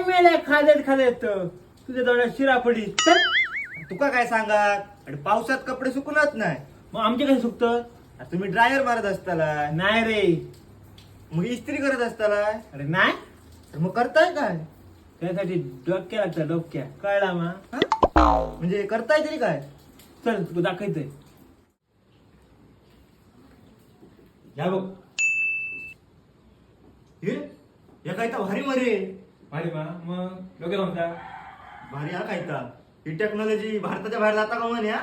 मेल्या खादेत खादेत तुझ्या डोळ्यात शिरा पडी. चल. तुका काय सांगात, आणि पावसात कपडे सुकूनच नाही. मग आमचे कसे सुकतं? अरे, तुम्ही ड्रायर मारत असताला. नाही रे. मग इस्त्री करत असताला. अरे नाही. तर मग करताय काय? त्यासाठी डोक्या लागतं, डोक्या, कळला मा? हा? म्हणजे करताय तरी काय? चल, तुला दाखवतोय. या बघ, हे या काय तर भारी मरे. भारी मा, मग डोक्यात कोणता? भारी हा काय तर. ही टेक्नॉलॉजी भारताच्या बाहेर जाता का म्हणे हा?